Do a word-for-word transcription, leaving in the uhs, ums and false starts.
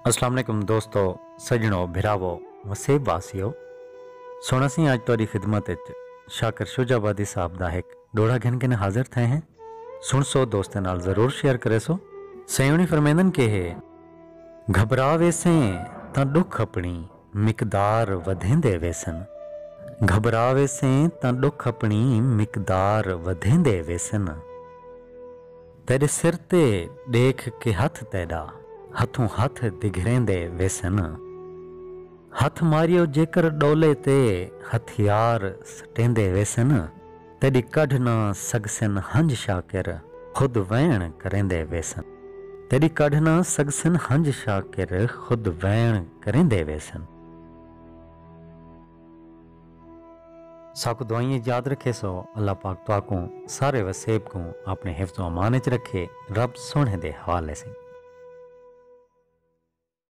السلام علیکم دوستو، سڄݨو، بھراوو، وسیب واسیو۔ سݨ اسیں اڄ تہاݙی خدمت اچ شاکر شجاع آبادی صاحب دا ہک ݙوہڑا گھن کن حاضر تھئے ہیں۔ سݨسو، دوستیں نال ضرور شیئر کریسو۔ سئیں ہوݨی فرمیندن کہ ہے، گھبرا ویسیں تاں ݙکھ اپݨی مقدار ودھیندے ویسن۔ گھبرا ویسیں تاں ݙکھ اپݨی مقدار ودھیندے ویسن۔ تیݙے سر تے ݙیکھ کے ہتھ تیݙا ہتھوں ہتھ دگھریندے ویسن۔ ہتھ ماریو جیکر ݙولے تے ہتھیار سٹیندے ویسن۔ تیݙی کڈھ نہ سڳسن ہنج شاکر خود ویݨ کریندے ویسن۔ تیݙی کڈھ نہ سڳسن ہنج شاکر خود ویݨ کریندے ویسن۔ ساکوں دعائیں یاد رکھیسو۔ اللہ پاک تہاکوں سارے وسیب کوں اپݨے حفظ و امان اچ رکھے۔ رب سوہݨے دے حوالے سئیں۔